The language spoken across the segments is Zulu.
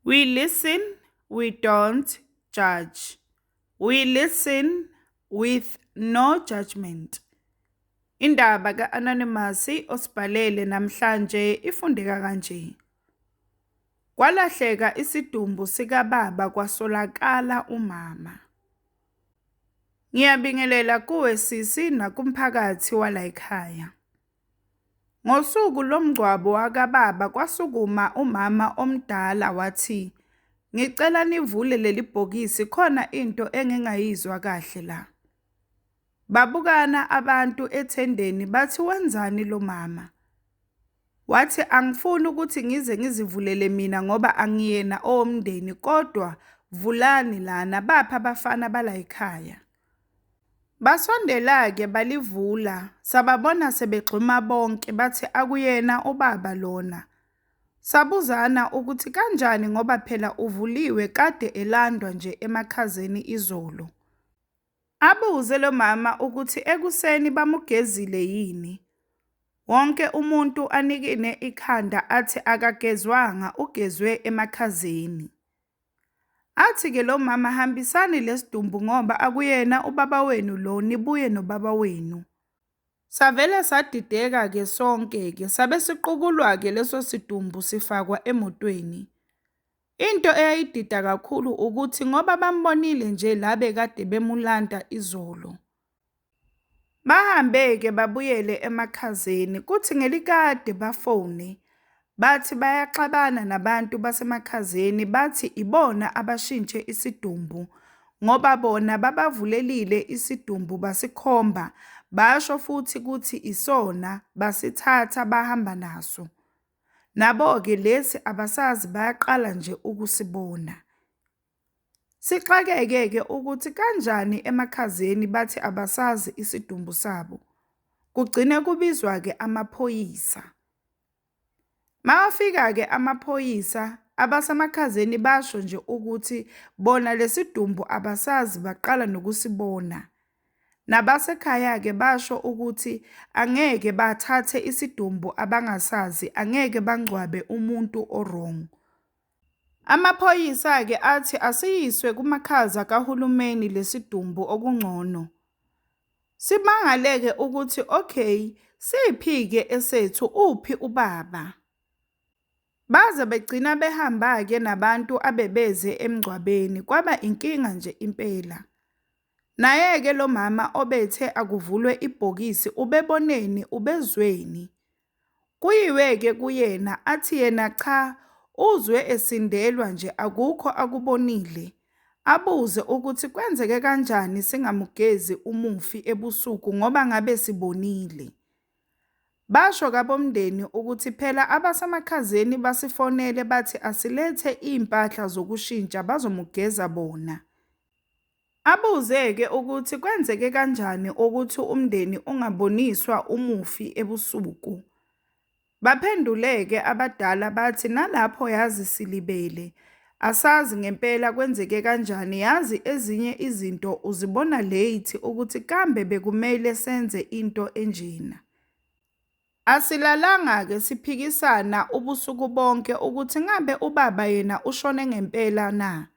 We listen, we don't judge. We listen with no judgment. Indaba ka-Anonymous osibhalele namhlanje ifundeka kanje. Kwalahleka isidumbu sikababa kwasolakala umama. Ngiyabingelela kuwe sisi nakumphakathi walayikhaya. Ngosuku lomngcwabo wakababa kwasukuma umama omdala wathi, ngicela nivule leli bhokisi khona into engingayizwa kahle la. Babukana abantu ethendeni bathi wenzani lo mama? Wathi angifuni ukuthi ngize ngizivulele mina ngoba angiyena owomndeni kodwa vulani lana baphi abafana balayikhaya. Basondela-ke balivula, sababona sebegxuma bonke bathi akuyena ubaba lona. Sabuzana ukuthi kanjani ngoba phela uvuliwe kade elandwa nje emakhazeni izolo. Abuze lo mama ukuthi ekuseni bamugezile yini. Wonke umuntu anikine ikhanda athi akagezwanga ugezwe emakhazeni. Athi-ke lo mama hambisani lesidumbu ngoba akuyena ubaba wenu lo nibuye nobaba wenu. Savele sadideka-ke sonke-ke sabe siqukulwa-ke leso sidumbu sifakwa emotweni. Into eyayidida kakhulu ukuthi ngoba bambonile nje la bekade bemulanda izolo. Bahambe-ke babuyele emakhazeni kuthi ngelikade bafone bathi bayaxabana nabantu basemakhazeni bathi ibona abashintshe isidumbu ngoba bona babavulelile isidumbu basikhomba basho futhi ukuthi isona basithatha bahamba naso. Nabo-ke lesi abasazi bayaqala nje ukusibona. Sixakeke-ke ukuthi kanjani emakhazeni bathi abasazi isidumbu sabo. Kugcine kubizwa-ke amaphoyisa. Mawafika-ke amaphoyisa, abasemakhazeni basho nje ukuthi bona lesidumbu abasazi baqala nokusibona. Nabasekhaya-ke basho ukuthi angeke bathathe isidumbu abangasazi, angeke bangcwabe umuntu o-wrong. Amaphoyisa-ke athi asiyiswe kumakhaza kahulumeni lesidumbu okungcono. Simangale-ke ukuthi okay, siphi-ke esethu, uphi ubaba? Baze begcina behamba-ke nabantu abebeze emngcwabeni, kwaba inkinga nje impela. Naye-ke lo mama obethe akuvulwe ibhokisi ubeboneni, ubezweni? Kuyiwe-ke kuyena athi yena cha, uzwe esindelwa nje akukho akubonile. Abuze ukuthi kwenzeke kanjani singamugezi umufi ebusuku ngoba ngabe sibonile. Basho kabomndeni ukuthi phela abasemakhazeni basifonele bathi asilethe iy'mpahla zokushintsha bazomugeza bona. Abuze-ke ukuthi kwenzeke kanjani ukuthi umndeni ungaboniswa umufi ebusuku. Baphendule-ke abadala bathi nalapho yazi silibele, asazi ngempela kwenzeke kanjani yazi ezinye izinto uzibona late ukuthi kambe bekumele senze into enjena. Asilalanga-ke siphikisana ubusuku bonke ukuthi ngabe ubaba yena ushone ngempela na.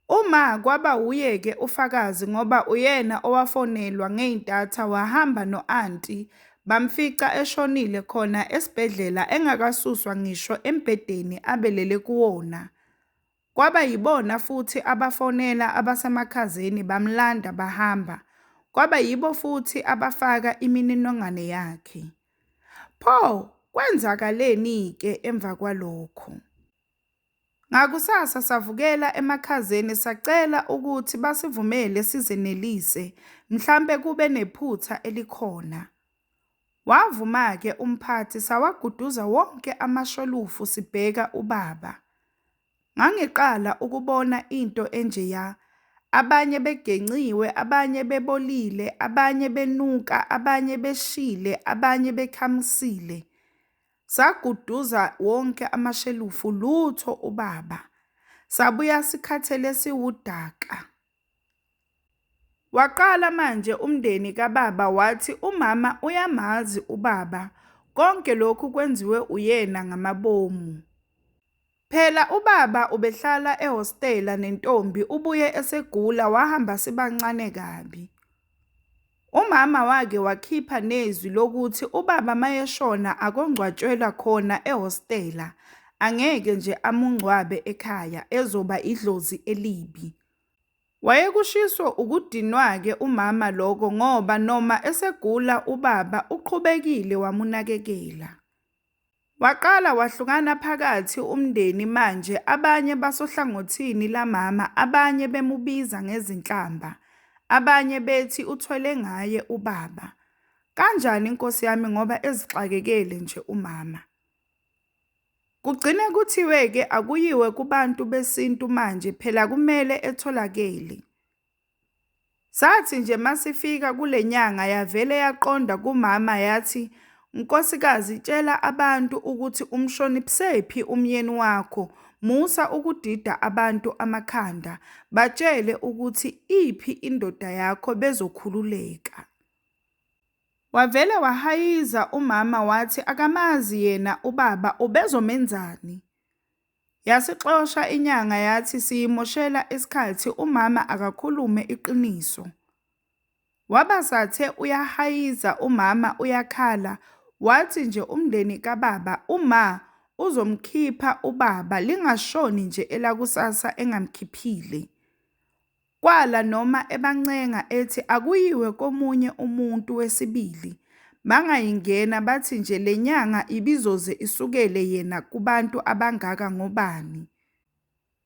Uma kwaba wuye-ke ufakazi ngoba uyena owafonelwa ngey'ntatha wahamba no-anti bamfica eshonile khona esibhedlela engakasuswa ngisho embhedeni abelele kuwona. Kwaba yibona futhi abafonela abasemakhazeni bamlanda bahamba. Kwaba yibo futhi abafaka imininingwane yakhe. Pho kwenzakaleni-ke emva kwalokho? Ngakusasa savukela emakhazeni sacela ukuthi basivumele sizenelise, mhlampe kube nephutha elikhona. Wavuma-ke umphathi sawaguduza wonke amasholufu sibheka ubaba. Ngangiqala ukubona into enjeya, abanye begenciwe, abanye bebolile, abanye benuka, abanye beshile, abanye bekhamisile. Saguduza wonke amashelufu lutho ubaba. Sabuya sikhathele siwudaka. Waqala manje umndeni kababa wathi umama uyamazi ubaba, konke lokhu kwenziwe uyena ngamabomu. Phela ubaba ubehlala ehostela nentombi ubuye esegula wahamba sibancane kabi. Umama wake wakhipha nezwi lokuthi ubaba mayeshona akongcwatshelwa khona ehostela angeke nje amungcwabe ekhaya ezoba idlozi elibi. Wayekushiso ukudinwa-ke umama lokho ngoba noma esegula ubaba uqhubekile wamunakekela. Waqala wahlukana phakathi umndeni manje abanye basohlangothini lamama abanye bemubiza ngezinhlamba, abanye bethi uthwele ngaye ubaba. Kanjani nkosi yami ngoba ezixakekele nje umama. Kugcine kuthiwe-ke akuyiwe kubantu besintu manje phela kumele etholakele. Sathi nje masifika kulenyanga yavele yaqonda kumama yathi nkosikazi tshela abantu ukuthi umshonisephi umyeni wakho musa ukudida abantu amakhanda, batshele ukuthi iphi indoda yakho bezokhululeka. Wavele wahayiza umama wathi akamazi yena ubaba ubezomenzani. Yasixosha inyanga yathi siyimoshela isikhathi umama akakhulume iqiniso. Wabasathe uyahayiza umama uyakhala wathi nje umndeni kababa uma uzomkhipha ubaba lingashoni nje elakusasa engamkhiphile. Kwala noma ebancenga ethi akuyiwe komunye umuntu wesibili bangayingena bathi nje lenyanga ibizoze isukele yena kubantu abangaka ngobani.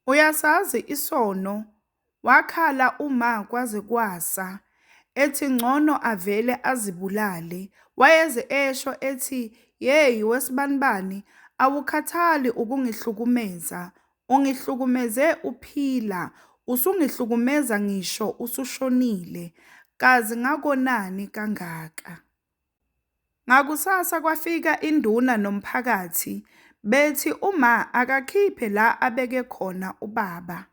Uyasazi isono, wakhala uma kwaze kwasa, ethi ngcono avele azibulale, wayeze esho ethi yeyi wesibanibani awukhathali ukungihlukumeza, ungihlukumeze uphila, usungihlukumeza ngisho usushonile, kazi ngakonani kangaka. Ngakusasa kwafika induna nomphakathi, bethi uMa akakhiphe la abeke khona ubaba.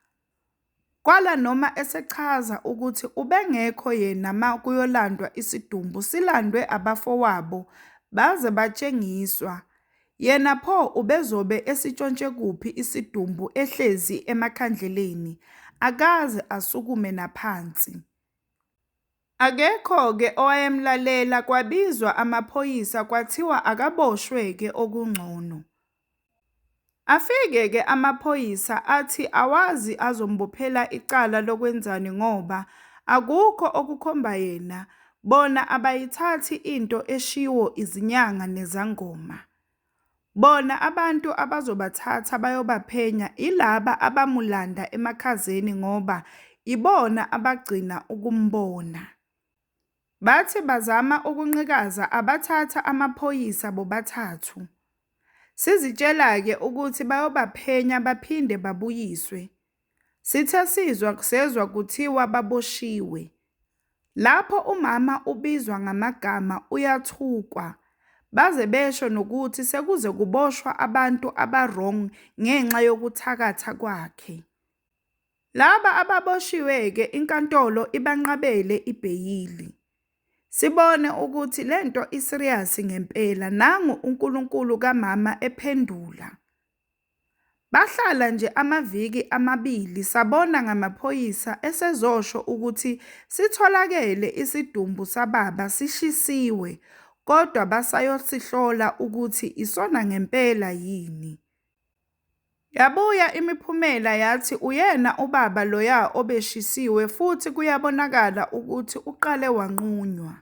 Kwala noma esechaza ukuthi ubengekho yena ma kuyolandwa isidumbu silandwe abafowabo baze batshengiswa, yena pho ubezobe esitshontshe kuphi isidumbu ehlezi emakhandleleni, akaze asukume naphansi. Akekho-ke owayemlalela kwabizwa amaphoyisa kwathiwa akaboshwe-ke okungcono. Afike-ke amaphoyisa athi awazi azombophela icala lokwenzani ngoba akukho okukhomba yena, bona abayithathi into eshiwo izinyanga nezangoma. Bona abantu abazobathatha bayobaphenya ilaba abamulanda emakhazeni ngoba ibona abagcina ukumbona. Bathi bazama ukunqikaza abathatha amaphoyisa bobathathu. Sizitshela-ke ukuthi bayobaphenya baphinde babuyiswe. Sithe sizwa sezwa kuthiwa baboshiwe. Lapho umama ubizwa ngamagama uyathukwa, baze besho nokuthi sekuze kuboshwa abantu aba-wrong ngenxa yokuthakatha kwakhe. Laba ababoshiwe-ke inkantolo ibanqabele ibheyili. Sibone ukuthi lento i-serious ngempela nangu uNkulunkulu kamama ephendula. Bahlala nje amaviki amabili sabona ngamaphoyisa esezosho ukuthi sitholakele isidumbu sababa sishisiwe kodwa basayosihlola ukuthi isona ngempela yini. Yabuya imiphumela yathi uyena ubaba loya obeshisiwe futhi kuyabonakala ukuthi uqale wanqunywa.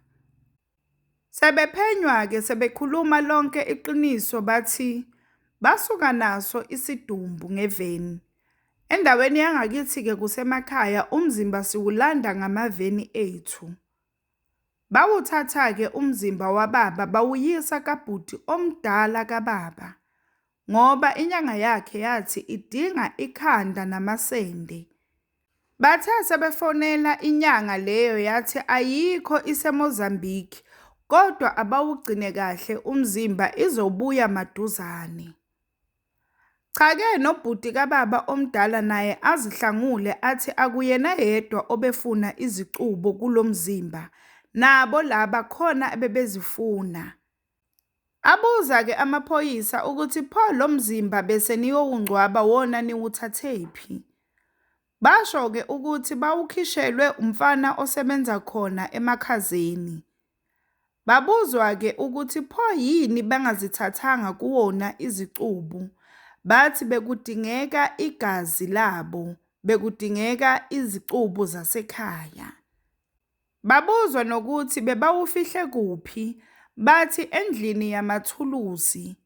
Sebephenywa-ke sebekhuluma lonke iqiniso bathi, basuka naso isidumbu ngeveni. Endaweni yangakithi-ke kusemakhaya umzimba siwulanda ngamaveni ethu. Bawuthatha-ke umzimba wababa bawuyisa kabhuti omdala kababa, ngoba inyanga yakhe yathi idinga ikhanda namasende. Bathe sebefonela inyanga leyo yathi ayikho iseMozambique, kodwa abawugcine kahle umzimba izobuya maduzane. Cha-ke nobhuti kababa omdala naye azihlangule athi akuyena yedwa obefuna izicubo kulo mzimba, nabo laba khona ebebezifuna. Abuza-ke amaphoyisa ukuthi pho lo mzimba bese niyowungcwaba wona niwuthathephi? Basho-ke ukuthi bawukhishelwe umfana osebenza khona emakhazeni. Babuzwa-ke ukuthi pho yini bengazithathanga kuwona izicubu, bathi bekudingeka igazi labo, bekudingeka izicubu zasekhaya. Babuzwa nokuthi bebawufihle kuphi, bathi endlini yamathuluzi,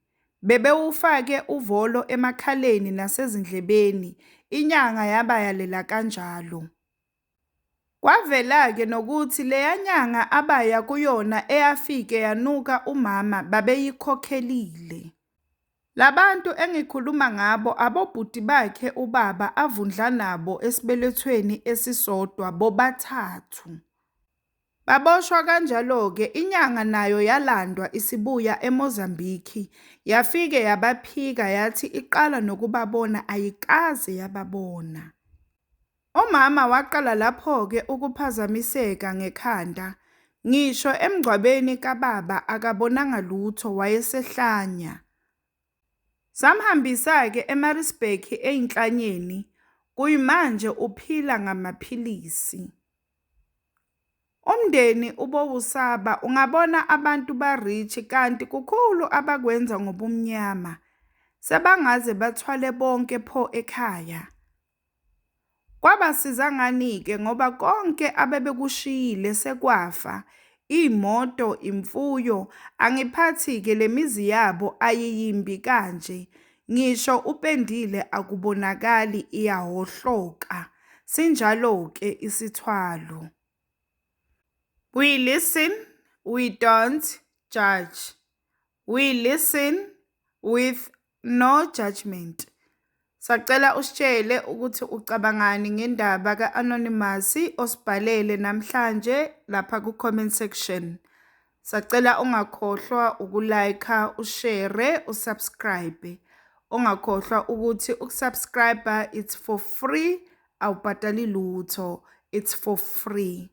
bebewufake uvolo emakhaleni nasezindlebeni, inyanga yabayalela kanjalo. Kwavela-ke nokuthi leya nyanga abaya kuyona eyafike yanuka umama babeyikhokhelile. Labantu engikhuluma ngabo abobhuti bakhe ubaba avundla nabo esibelethweni esisodwa bobathathu. Baboshwa kanjalo-ke, inyanga nayo yalandwa isibuya eMozambiki yafike yabaphika yathi iqala nokubabona ayikaze yababona. Umama waqala lapho-ke ukuphazamiseka ngekhanda, ngisho emngcwabeni kababa akabonanga lutho wayesehlanya. Samhambisa-ke eMaritzburg eYinhlanyeni, kuyimanje uphila ngamaphilisi. Umndeni ubowusaba ungabona abantu ba-rich kanti kukhulu abakwenza ngobumnyama. Sebangaze bathwale bonke pho ekhaya? Kwabasiza ngani-ke ngoba konke abebekushiyile sekwafa, iy'moto, imfuyo, angiphathi-ke le mizi yabo ayiyimbi kanje, ngisho upendile akubonakali iyahhohloka, sinjalo-ke isithwalo. We listen, we don't judge. We listen with no judgment. Sacela usitshele ukuthi ucabangani ngendaba ka-Anonymous osibhalele namhlanje lapha ku-comment section. Sacela ungakhohlwa uku-like, ushare, usubscribe. Ungakhohlwa ukuthi ukusubscribe it's for free, awubhadali lutho, it's for free.